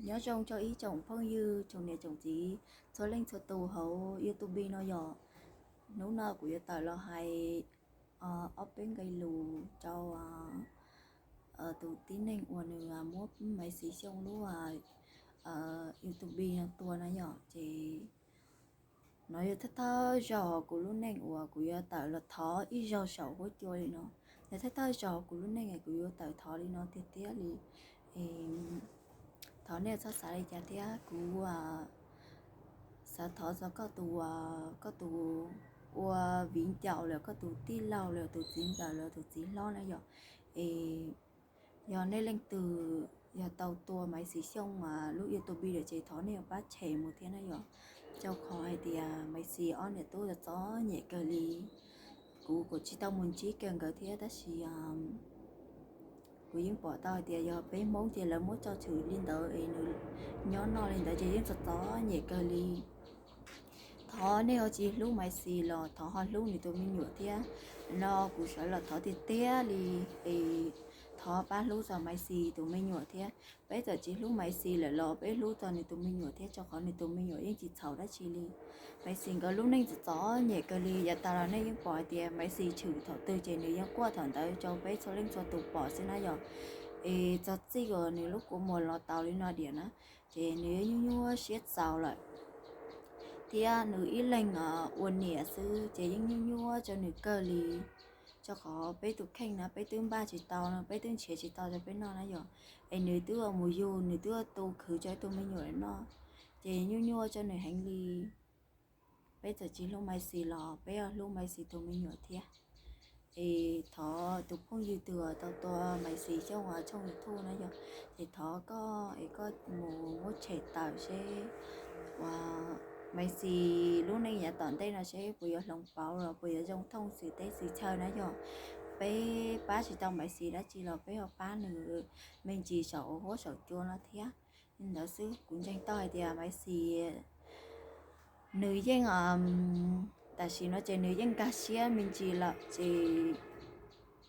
Nyob zoo rau ib tsoom phooj ywg, tsoom niam tsoom txiv, txhua leej txhua tus hauv YouTube no yom. Hnub no kuv yuav tawm los hais ob peb nqe lus rau tus tib neeg uas nws muab Maiv Xis Xyooj lub YouTube no tua na yom. Ces no yog thawj thawj zaug kuv lub neej uas kuv yuav tawm los thov ib zaug saum huab cua li no. Yog thawj thawj zaug kuv lub neej kuv yuav tawm thov li no tiag tiag li. Thov nej txhob xav li cas thiab, kuv xav thov txog koj tus, koj tus ua viv ncaus lawm, koj tus tij laug lawm, tus txiv ntxawm lawm, tus txiv hlob na yom. Es yog nej leej twg yog tau tua Maiv Xis Xyooj lub YouTube lawm ces thov nej yuav pab tshem mus thiab na yom. Rau qhov hais tias Maiv Xis ob niam tub txom nyem kawg li. Kuv kuj tsis tau mus ntsib kiag nkawd thiab tab sis kuv yeej pom tau hais tias yog peb Hmoob ces lawv muab tso tshwm li ntawd es nws nyob noj li ntawd ces yeej txom txom nyem kawg li. Thov nej ho tsis hlub Maiv Xis los thov ho hlub nws tus me nyuam thiab. No kuv sawv los thov tiag tiag li es thov pab hlub txog Maiv Xis tus me nyuam thiab. Peb txawm tsis hlub Maiv Xis lawm los peb hlub txog nws tus me nyuam thiab, rau qhov nws tus me nyuam yeej tsis txhaum dab tsi li. Maiv Xis nkawd lub neej txom txom nyem kawg li, yav tas los nej yeej pom hais tias Maiv Xis tshwm thaum twg ces nws yeej quaj thaum ntawd rau peb txhua leej txhua tus pom xwb na yom. Es txog txij uas nws lub kua muag los tau li no diam na, ces nws yeej nyuaj nyuaj siab txaus lawm. Thiab nws ib leeg ua niam xwb ces yeej nyuaj nyuaj rau nws kawg li. Rau qhov peb tus kheej na peb twb npaj tsis tau no, peb twb nrhiav tsis tau rau peb noj na yom. Es nws twb ua mus yug, nws twb ua tu khwv rau ib tug me nyuam noj, ces nyuaj nyuaj rau nws heev li. Peb txawm tsis hlub Maiv Xis los peb yuav hlub Maiv Xis tus me nyuam thiab. Es thov tus phooj ywg twg tau tua Maiv Xis Xyooj tshooj YouTube na yom, ces thov koj es koj mus muab tshem tawm seb uas Maiv Xis lub neej yav tom ntej no seb puas yuav hloov pauv los puas yuav zoo thooj xwm teb xwm chaw na yom. Peb pab tsis tau Maiv Xis dab tsi los peb ho pab nws me ntsis saum huab saum cua no thiab. Li ntawd xwb, kuv ntseeg tau hais tias Maiv Xis nws yeej, tam sim no ces nws yeej nkag siab me ntsis lawm ces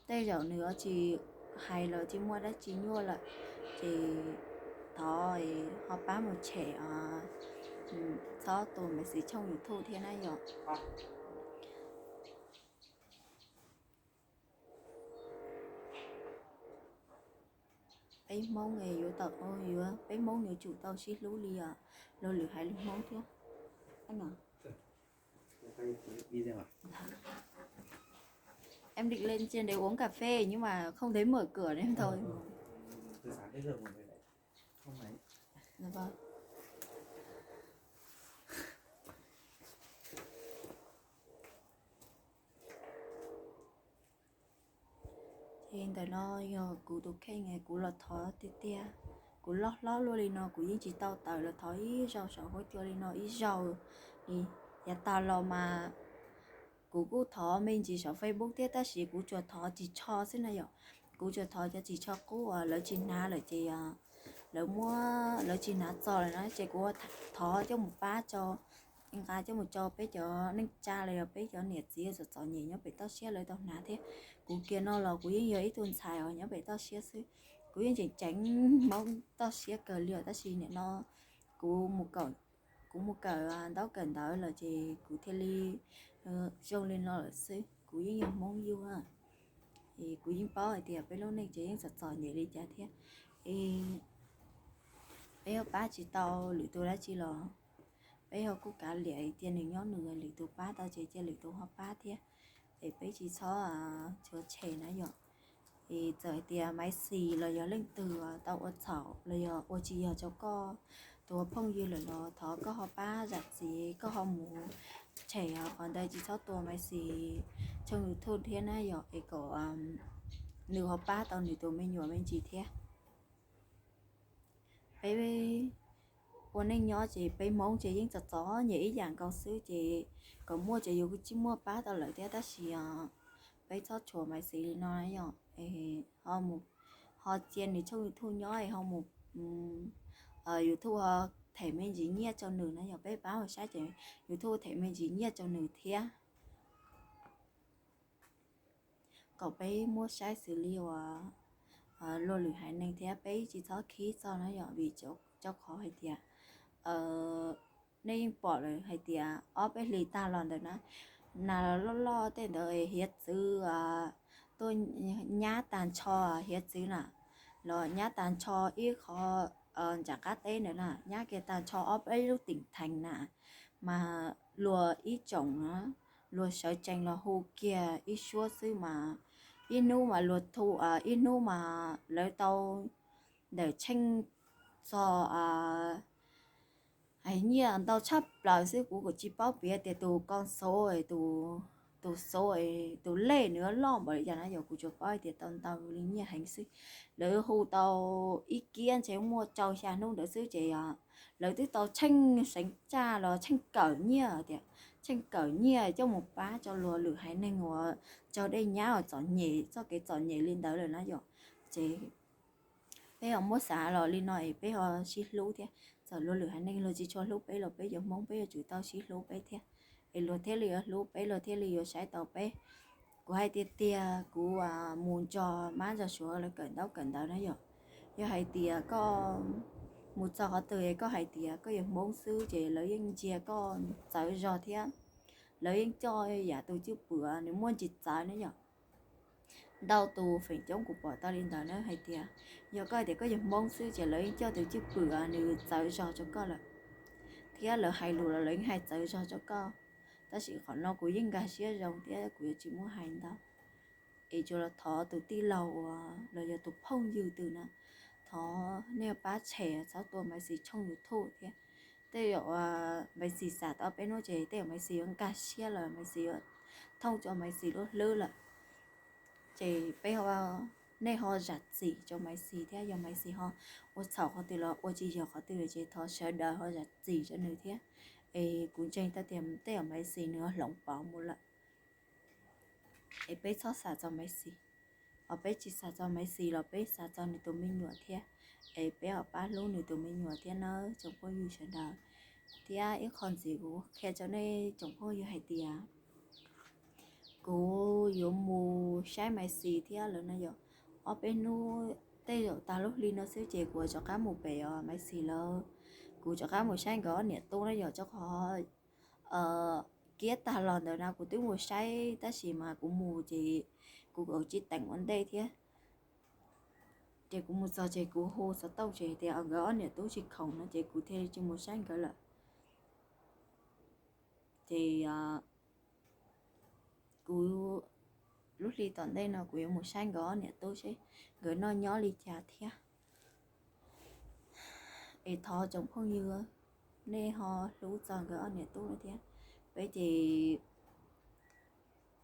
tej zaum nws tsis hais los tsis muaj dab tsi nyuaj lawm. Ces thov ho pab mus tshem, txhob tua Maiv Xis tshooj YouTube thiab na yom. Peb Hmoob yuav tau, yuav peb Hmoob yuav tsum tau sib hlub li os. Luag lwm haiv lus Hmoob thiab. Em định lên trên đấy uống cà phê nhưng mà không thấy mở cửa nên thôi. Dạ vâng. Ces ntawm no yog kuv tus kheej, kuv los thov tiag tiag. Kuv loj hlob luaj li no kuv yeej tsis tau tawm los thov ib zaug saum huab cua li no ib zaug li. Yav tas los mas kuv kuj thov me ntsis saum Facebook thiab tab sis kuv tsuas thov ris tsho xwb na yom. Kuv tsuas thov cov ris tsho qub uas lawv tsis hnav lawm ces lawv muab, lawv tsis hnav txog lawm na ces kuv thov coj mus pab tso, nqa coj mus tso peb cov neej tsa los yog peb cov niam txiv txom txom nyem nyob pem toj siab lawv tau hnav thiab. Kuv kiag no los kuv yeej yog ib tug ntxhais uas nyob pem toj siab xwb. Kuv yeej tseem ceev Hmoob toj siab kawg li os tab sis nim no kuv mus kawm, kuv mus kawm ntaub kawm ntawv lawm ces kuv thiaj li zoo li no lawm xwb. Kuv yeej yog Hmoob yug, es kuv yeej paub hais tias peb lub neej ces yeej txom txom nyem li cas thiab. Es peb ho pab tsis tau lwm tus dab tsi los peb ho kuj kav liam cia nws nyob nws, lwm tus pab tau ces cia lwm tus ho pab thiab. Es peb tsis txhob tshuav tshem na yom. Es txawm hais tias Maiv Xis los yog leej twg tau ua txhaum los yog ua tsis yog rau koj tus phooj ywg lawm los thov koj ho pab zam txim, koj ho mus tshem qhov ntawd, tsis txhob tua Maiv Xis tshooj YouTube thiab na yom, es kom nws ho pab tau nws tus me nyuam me ntsis thiab. Peb ua neej nyob ces peb Hmoob ces yeej txom txom nyem ib yam nkaus xwb ces kom muaj ces yus kuj tsis muaj pab tau lawm thiab tab sis peb txhob tshuav Maiv Xis li no yom. Ho cia nws tshooj YouTube nyob es ho mus YouTube ho them me ntsis nyiaj rau nws na yom, peb pab mus saib ces YouTube them me ntsis nyiaj rau nws thiab. Kom peb muab saib xws li uas luag lwm haiv neeg thiab peb tsis txhob khib txog na yom, vim rau qhov hais tias nej yeej pom lawm hais tias ob peb hlis tag los ntawm na, nas los loj loj tej ntawd hiav txwv tuaj nyab tag nrho, hiav txwv na los nyab tag nrho ib qho nram qab teb ntawd na, nyab kiag tag nrho ob peb lub teem theem na, mas luag ib tsoom na, luag sawv tsees los hu kiag ib suab xwb mas ib hnub mas luag thu, ib hnub mas lawv tau ntawm tsheej txog nyiaj ntau tshaj plaws xwb. Kuv kuj tsis paub piav tias tus koo xov, tus xov, tus lej nws loj npaum li cas na yom, kuv tsuas paub hais tias tau ntau li nyiaj heev xwb. Lawv hu tau ib kiab ntshe muaj rau xya hnub ntawd xwb ces lawv twb tau tsheej seev tsaj los tsheej kawm nyiaj tias tsheej kawm nyiaj coj mus pab rau luag lwm haiv neeg uas raug dej nyab uas txom nyem, txoj kev txom nyem li ntawd lawm na yom. Ces peb ho muab xav los li no es peb ho sib hlub thiab. Txawm luag lwm haiv neeg luag tsis tshua hlub peb los peb cov Hmoob peb yuav tsum tau sib hlub peb thiab, es luag thiaj li yuav hlub peb, luag thiaj li yuav saib tau peb. Kuv hais tiag tiag, kuv mus nrog mab nrog suav lawv kawm ntaub kawm ntawv na yom, yog hais tias koj mus txog qhov twg es koj hais tias koj yog Hmoob xwb ces lawv yeej ntsia koj txawv zog thiab lawv yeej coj yam tus cwj pwm nws muaj ntsis txawv na yom. Ntau tus feem coob kuv pom tau li ntawd na hais tias yog koj hais tias koj yog Hmoob xwb ces lawv yeej coj tus cwj pwm nws txawv zog rau koj lawm, thiab lawv hais lus los lawv yeej hais txawv zog rau koj. Tab sis qhov no kuv yeej nkag siab zoo thiab kuv yuav tsis muab hais ntau. Es tsuas los thov tus tij laug uas los yog tus phooj ywg twg na, thov nej pab share txhob tua Maiv Xis tshooj YouTube thiab. Tej zaum Maiv Xis xav tau peb hnub ces tej zaum Maiv Xis yuav nkag siab lawm, Maiv Xis yuav thooj tso Maiv Xis lub hlwb lawm. Ces peb, nej ho zam txim rau Maiv Xis thiab, yog Maiv Xis ho ua txhaum qhov twg los ua tsis yog qhov twg ces thov sawv daws ho zam txim rau nws thiab. Es kuv ntseeg tau tias tej zaum Maiv Xis nws ho hloov pauv mus lawm, es peb txhob xav txog Maiv Xis. Os, peb tsis xav txog Maiv Xis los peb xav txog nws tus me nyuam thiab, es peb ho pab hlub nws tus me nyuam thiab nawb tsoom phooj ywg sawv daws. Thiab ib qho ntxiv kuv qhia rau nej tsoom phooj ywg hais tias kuv yuav mus saib Maiv Xis thiab lawm no yom. Ob peb hnub, tej zaum tag lub hli no xwb ces kuv rov qab mus pem os Maiv Xis lawm. Kuv rov qab mus saib nkawd ob niam tub na yom, rau qhov kiab tag los ntawm no kuv twb mus saib tab sis mas kuv mus ces kuv kav tsij teem ua ntej thiab. Ces kuv mus txog ces kuv hu xov tooj ces tias nkawd ob niam tub tsis khoom no ces kuv thiaj li tsis mus saib nkawd lawm. Ces kuv lub hli tom ntej no kuv yuav mus saib nkawd ob niam tub seb nkawd noj nyob li cas thiab. Es thov tsoom phooj ywg nej ho hlub txog nkawd ob niam tub thiab. Peb ces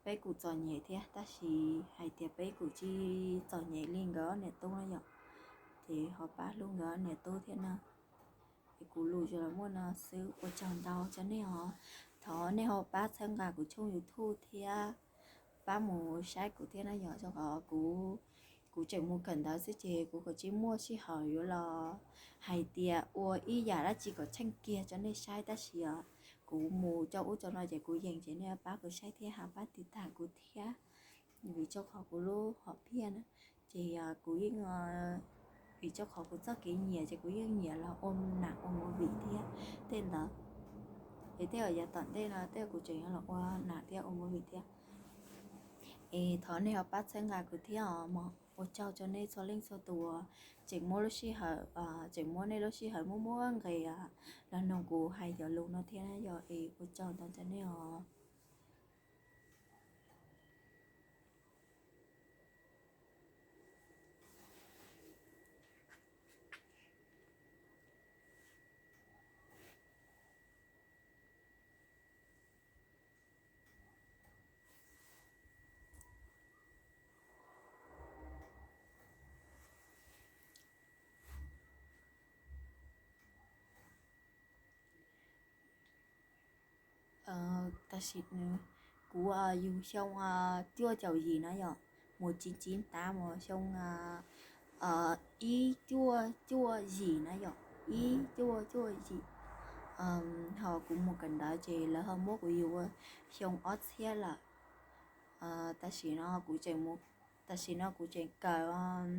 peb kuj txom nyem thiab tab sis hais tias peb kuj tsis txom nyem li nkawd ob niam tub na yom. Ces ho pab hlub nkawd ob niam tub thiab na. Es kuv lus zoo los muaj no xwb, ua tsaug ntau rau nej os. Thov nej ho pab txhawb nqa kuv tshooj YouTube thiab pab mus saib kuv thiab na yom, rau qhov kuv, kuv tseem mus kawm ntawv xwb ces kuv kav tsij muaj sij hawm yuav los hais tias ua ib yam dab tsi kom tsheej kiag rau nej saib tab sis kuv mus rau ub rau no ces kuv yees ces nej pab kuv saib thiab ho pab tiv tag kuv thiab. Vim rau qhov kuv lub hom phiaj na, ces kuv yeej, vim rau qhov kuv txoj kev nyiam ces kuv yeej nyiam los ua nam ua movie thiab tej ntawd. Es tej zaum yav tom ntej no tej kuv tseem yuav los ua nam thiab ua movie thiab. Es thov nej ho pab txhawb nqa kuv thiab os mog. Ua tsaug rau nej txhua leej txhua tus uas tseem muab lub sij hawm, tseem muab nej lub sij hawm muab muab nqis los mloog kuv hais cov lus no thiab na yom, es ua tsaug ntau rau nej os. Tam sim no kuv yug xyoo cuaj caum yim na yom, mus tsib tsib tav mus xyoo ib cuaj cuaj yim na yom, ib cuaj cuaj yim. Ho kuv mus kawm ntawv ces lawv ho muab kuv yug ua xyoo ob txhiab lawm. Tam sim no kuv tseem mus tam sim no kuv tseem kawm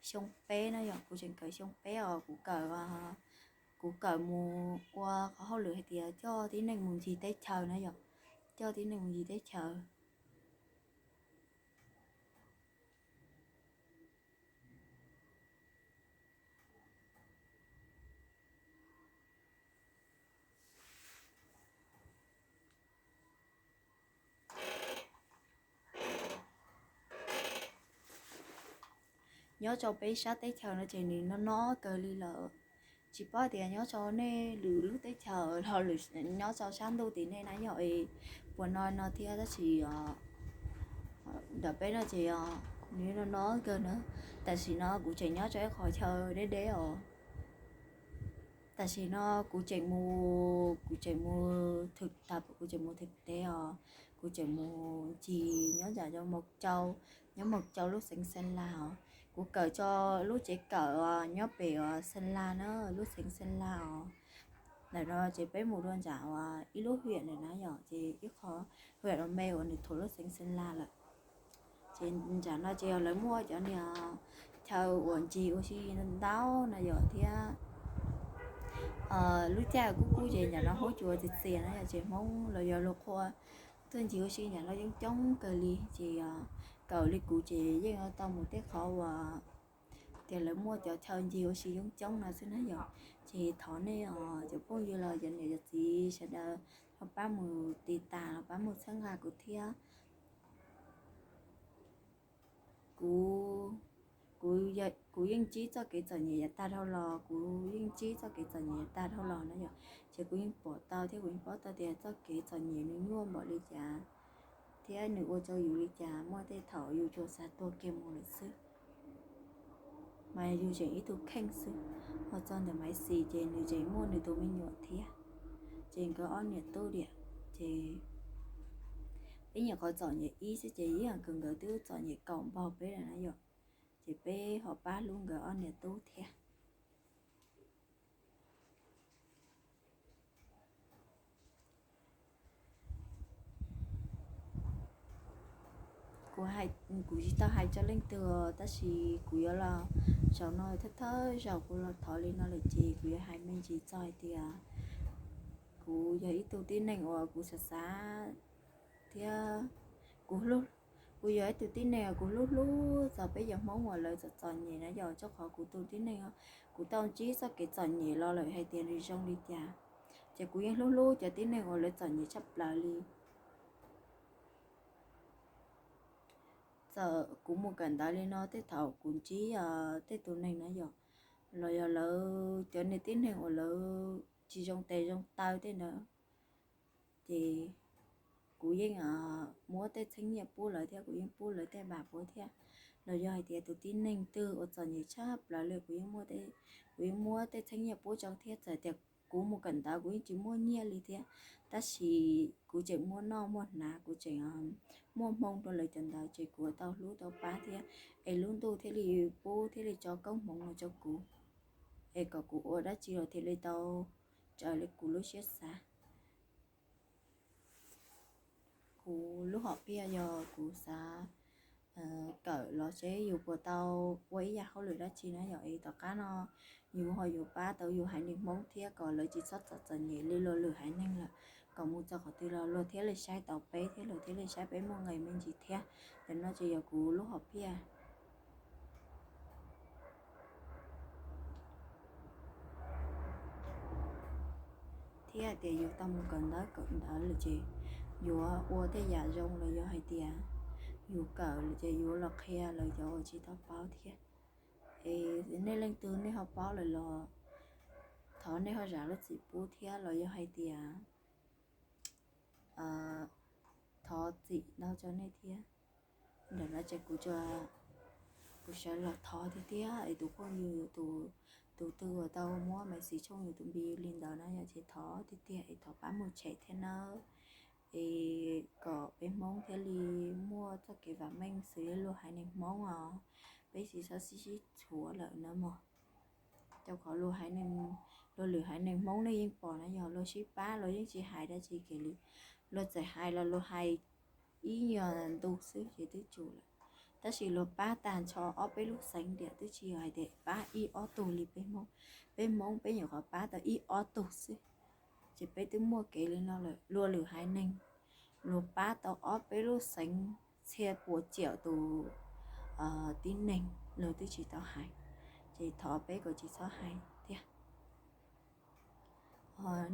xyoo peb na yom, kuv tseem kawm xyoo peb os, kuv kawm, kuv kawm mus ua qhov hauj lwm hais tias coj tib neeg mus ncig teb chaws na yom, coj tib neeg mus ncig teb chaws. Nyob rau peb sab teb chaws no ces nws no no kawg li lawm. Tsis paub tias nyob rau nej lwm lub teb chaws los lwm, nyob rau sab ntuj tim nej na yom, puas no no thiab tab sis ntawm peb no ces nws no no kawg na. Tam sim no kuv tseem nyob rau ib qhov chaw deb deb os. Tam sim no kuv tseem mus, kuv tseem mus thực tập, kuv tseem mus thực tế os, kuv tseem mus ncig nyob nram Mộc Châu, nyob Mộc Châu lub xeev Sơn La os. Kuv kawm tso lub tsev kawm nyob pem Sơn La na, lub xeev Sơn La os. Ntawm no ces peb mus dua nram ib lub huyện ntawm na yom, ces ib qho huyện no me uas nws thuộc lub xeev Sơn La lawm. Ces nram no ces yog lawv muaj cov niag chaw uas ncig ua si ntau no yom thiab lub caij kub kub ces nram no huab cua txias txias na yom, ces Hmoob los yog luag qhua tuaj ncig ua si nram no coob coob kawg li. Ces kawm li kuv ces yeej tau mus tej qhov uas tias lawv muaj cov chaw ncig ua si coob coob no xwb na yom. Ces thov nej os cov phooj ywg los cov niam cov txiv sawv daws ho pab mus tiv tas los pab mus txhawb nqa kuv thiab. Kuv, kuv, kuv yeej ntsib txoj kev txom nyem yav tag dhau los, kuv yeej ntsib txoj kev txom nyem yav tag dhau los na yom. Ces kuv yeej pom tau thiab kuv yeej paub tau tias txoj kev txom nyem nws nyuaj npaum li cas thiab nws ua rau yus li cas, muaj tej thaum yus tsuas xav tuag kiag mus lawm xwb. Mas yus tseem ib tug kheej xwb, ho txog ntawm Maiv Xis ces nws tseem muaj nws tus me nyuam thiab. Ces nkawd ob niam tub diam, ces peb nyuam qhuav txom nyem ib xwb ces ib yam nkawd twb txom nyem kaum npaug peb lawm na yom. Ces peb ho pab hlub nkawd ob niam tub thiab. Kuv, kuv tsis tau hais tso leej twg tab sis kuv yuav los, zaum no thawj thawj zaum kuv los thov li no lawm ces kuv yuav hais me ntsis txog hais tias kuv yog ib tug tib neeg uas kuv xav xav thiab kuv, kuv yog ib tug tib neeg kuv hlub hlub txog peb cov Hmoob uas lawv txom txom nyem na yom, rau qhov kuv tus tib neeg, kuv tau ntsib txoj kev txom nyem los lawm hais tias nws zoo li cas, ces kuv yeej hlub hlub cov tib neeg uas lawv txom nyem tshaj plaws li. Txawm kuv mus kawm ntawv li no tej thaum kuv ntsib tej tus neeg na yom, los yog lawv cov niag tib neeg uas lawv tsis zoo tes zoo taw tej ntawd, ces kuv yeej muab tej txheeb nyiaj pub lawv thiab kuv yeej pub lawv tej npam puav thiab. Los yog hais tias tus tib neeg twg uas txom nyem tshaj plaws li kuv yeej, kuv yeej muab tej txheeb nyiaj pub rau thiab. Txawm tias kuv mus kawm ntawv kuv yeej tsis muaj nyiaj li thiab, tab sis kuv tseem muaj noj muaj hnav, kuv tseem muaj hmoo rau lawv cov ntawd ces kuv tau hlub tau pab thiab, es lub ntuj thiaj li pub thiaj li tso koob hmoov los rau kuv, es kom kuv ua dab tsi los thiaj li tau raws li kuv lub siab xav. Kuv lub hom phiaj yog kuv xav kawm los seb yus puas tau ua ib yam hauj lwm dab tsi na yom, es tom qab no yus ho yuav pab tau yus haiv neeg Hmoob thiab kom lawv tsis txhob txom txom nyem li luag lwm haiv neeg lawm, kom mus txog qhov twg los luag thiaj li saib tau peb thiab luag thiaj li saib peb muaj nqis me ntsis thiab. Yog no ces yog kuv lub hom phiaj. Thiab tias yus tau mus kawm ntawv kawm ntawv lawm ces yuav ua tej yam zoo los yog hais tias yus kawm lawm ces yuav los qhia lawv cov uas tsis tau paub thiab. Es nej leej twg nej ho paub lawm los thov nej ho zam lub txim pub thiab los yog hais tias thov txim ntau rau nej thiab. Ntawm no ces kuv, kuv sawv los thov tiag tiag es tus phooj ywg, tus twg uas tau muab Maiv Xis tshooj YouTube li ntawd na yom, ces thov tiag tiag es thov pab mus tshem thiab nawb, es kom peb Hmoob thiaj li muaj txoj kev vam meej xws li luag haiv neeg Hmoob os, peb tsis txhob sib sib txhuav lawm na mog. Rau qhov luag haiv neeg, luag lwm haiv neeg Hmoob nej yeej pom na yog luag sib pab luag yeej tsis hais dab tsi kiag li, luag txawm hais los luag hais ib nyuag ntu xwb ces twb tsum lawm. Tab sis luag pab tag nrho ob peb lub xeev tiam twb tsis yog hais tias pab ib ob tug li peb Hmoob. Peb Hmoob peb nyuam qhuav pab tau ib ob tug xwb. Ces peb twb muaj kev li no lawm. Luag lwm haiv neeg luag pab tau ob peb lub xeev txhia puas ciam tus tib neeg luag twb tsis tau hais. Ces thov peb kom tsis txhob hais thiab.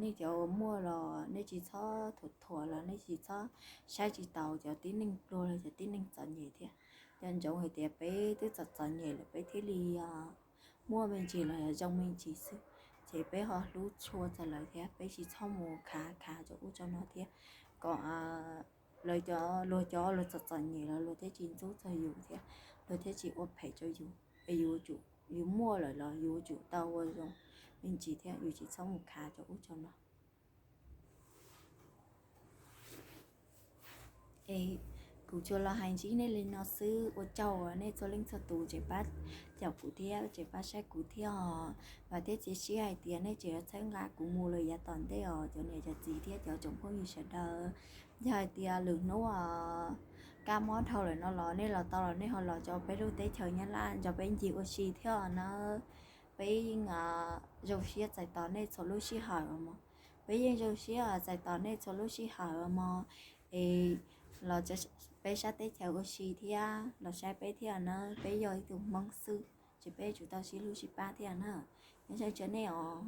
Nej cov uas muaj los nej tsis txhob thuam thuam los nej tsis txhob saib tsis taus cov tib neeg pluag los cov tib neeg txom nyem thiab. Cov ntsoov hais tias peb twb txom txom nyem lawm peb thiaj li muaj me ntsis los yog zoo me ntsis xwb. Ces peb ho hlub tshua txog lawv thiab, peb tsis txhob mus khav khav rau ub rau no thiab, kom lawv cov, luag cov luag txom txom nyem los luag thiaj tsis ntxub txog yus thiab, luag thiaj tsis ua phem rau yus. Es yus muaj lawm los yus tsum tau ua zoo me ntsis thiab, yus tsis txhob mus khav rau ub rau no. Es kuv tsuas los hais ntsib nej li no xwb, ua tsaug nej txhua leej txhua tus tseem pab caum kuv thiab tseem pab saib kuv thiab os. Vam thiab cia siab hais tias nej tseem yuav txhawb nqa kuv mus lawm yav tom ntej os cov niam cov txiv thiab cov tsoom phooj ywg sawv daws. Yog hais tias lwm hnub kaj mob dhau lawm no los nej los tau los nej ho los rau peb lub teb chaws Nyab Laj nrog peb ncig ua si thiab nawb. Peb yeej zoo siab txais tos nej txhua lub sij hawm mog. Peb yeej zoo siab txais tos nej txhua lub sij hawm mog. Es los peb sab teb chaws ua si thiab los saib peb thiab nawb, peb yog ib tug Hmoob xwb ces peb tsum tau sib hlub sib pab thiab na. Nyob zoo nej os.